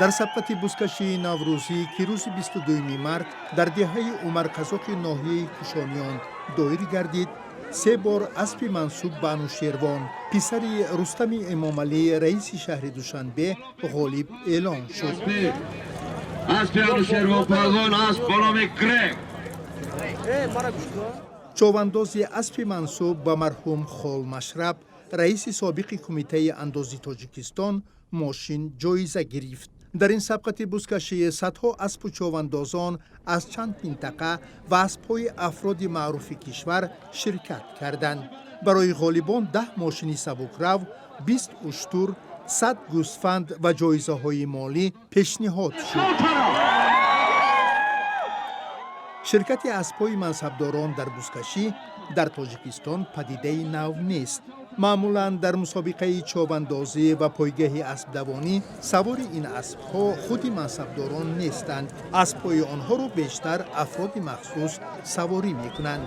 Дар сабқати бузкашии наврӯзӣ, ки рӯзи 22 март дар деҳаи Умарқазоқи ноҳияи Кушониён доир гардид, се бор аспи мансуб ба Анушервон, писари Рустами Эмомалӣ, раиси шаҳри Душанбе, ғолиб эълон шуд. Аспи Анушервон Палвон, асп бо номи Грек. Човандози аспи мансуб ба марҳум Холмашраб, раиси собиқи Кумитаи андози Тоҷикистон, мошин ҷоиза гирифт. Дар ин сабқати бузкашӣ садҳо аспу човандозон аз чанд минтақа ва аспҳои афроди маъруфи кишвар ширкат карданд. Барои ғолибон 10 мошини сабукрав, 20 уштур, 100 гӯсфанд ва ҷоизаҳои молӣ пешниҳод шуд. Ширкати аспҳои мансабдорон дар бузкашӣ дар Тоҷикистон падидаи нав нест. Маъмулан дар мусобиқаи човандозӣ ва пойгаҳи аспдавонӣ савори ин аспҳо худи мансабдорон нестанд. Аспҳои онҳоро бештар афроди махсус саворӣ мекунанд.